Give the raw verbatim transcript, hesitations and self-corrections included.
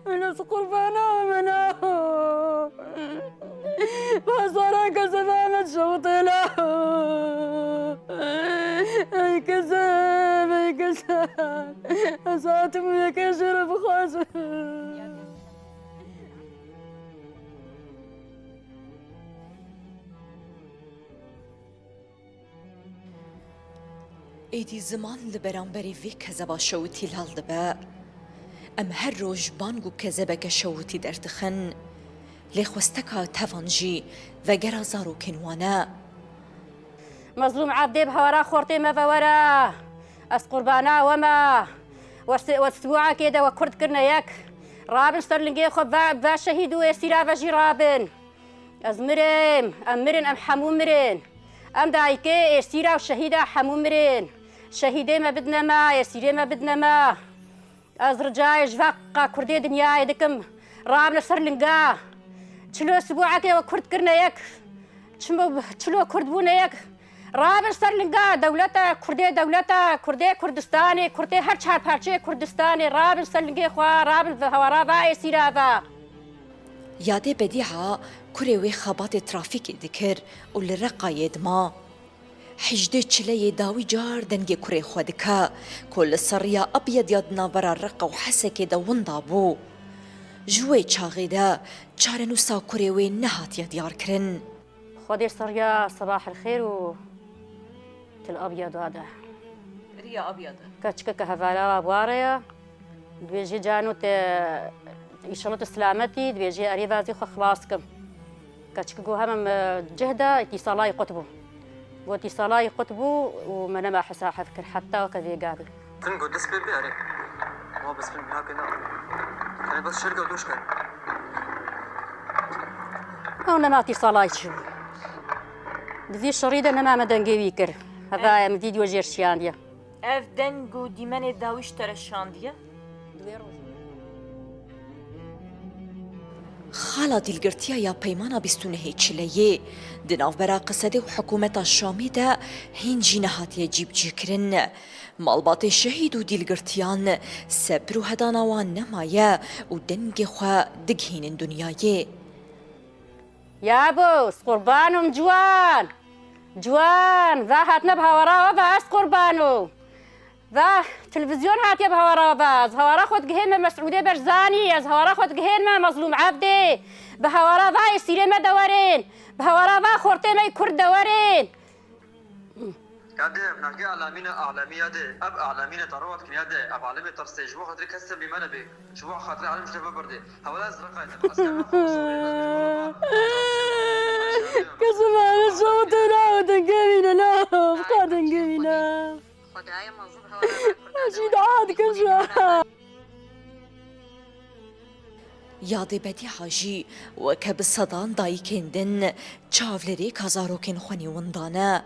Min ez qurbana min a. Bazara keseba min şewitê la. Ey keseb, ey keseb. Ez hatim yekê jê re bixwazim. Êdî ziman li beramberî vê kezeba şewitî lal dibe. Em her roj bang û kezebeke şewitî derdixin. Lê xwesteka tevan jî vegera zarokên wan e. Mezlûm Ebdê bi hewara xortê me ve were. Ez qurbana we me. We se-, we sibuakê de we kurd kirine yek. Rabin ser lingê xwe ve, ve şehîd û êsîra ve jî rabin. Ez mirim, em mirin, em hemû mirin. Em dayikê êsîra û şehîda hemû mirin. Şehîdê me bidine me, êsîrê me bidine me. Ez ricayê ji veqa Kurdê dinyayê dikim. Rabne ser linga. Çilo sibuekê we Kurd kirine yek. Çimo çilo Kurd bûne yek. Rabin ser linga dewleta Kurdê, dewleta Kurdê Kurdistanê, Kurdê her çar parçeyê Kurdistanê. Rabin ser lingê xwe, rabin ve hewara va êsîra va. Yadê Bedîha kurê wê xebatê trafîkê dikir û li Reqayê dima. Hejdê çileyê dawî car dengê kurê xwe dike ku li ser riya Abyediya di navbera Reqa û Hesekê de winda bû. Ji wê çaxê de çarenûsa kurê wê nehatiye diyarkirin. Xwedê ser riya Sebahilxêr û Til Abyeda de. Riya Abyeda. Keçikeke hevala wa bware ye. Dibêjê cano te, înşallah tu silametî, dibêjê erê vazî xwe xilas kim. Keçik got hemim, e, cih de îtîsalayî qut bû. Got îtîsalayî qut bû û me nema hesa hev kir heta ke vê gavê. Tim got dest pê bê erê. Ma bes pê bina ke na. Erê bes şerga doş ke. Ew nema îtîsalayî çi bû. Di vî şerî de nema me dengê wî kir. Heva em vîdeo jêr şiyandiye. Ev deng û dîmenê dawî ji te re şandiye? Xala dîlgirtiya ya Peymana bîst û nehê Çileyê di navbera Qisedê û hikûmeta Şamê de hîn jî nehatiye cîbicîkirin. Malbatê şehîd û dîlgirtiyan sebir û hedana wan nemaye û dengê xwe digihînin dinyayê. Yabo, ez qurban im ciwan. Ciwan, va hatine bi hawara we ve ez qurban im. Va televîzyon hatiye bi hawara we ve. Ez hawara xwe digihênme Mesûdê Berzanî, ez hawara xwe digihênme Mezlûm Ebdê. Bi hawara va êsîrê me de werin. Bi hawara va xortê me yê Kurd de werin. Ya dê, ev navgê Alamîne, Alemî ya dê. Ev Alemîne tarowat kin ya dê. Ev Alemê tersê. Ji bo xatirê kes tevlî me nebe. Ji bo xatirê Alem ji te vebirdê. Hewla ez reqay te. Ez kevin xwe bisorê. Kesima ne şewte na, dengê wî ne, na, xwe dengê wî ne. Xwedayê mezin hewla. Jî dua dikim ji we. Yadê Bedîha jî weke bi sedan dayikên din çav li rêka zarokên xwe nî windan e.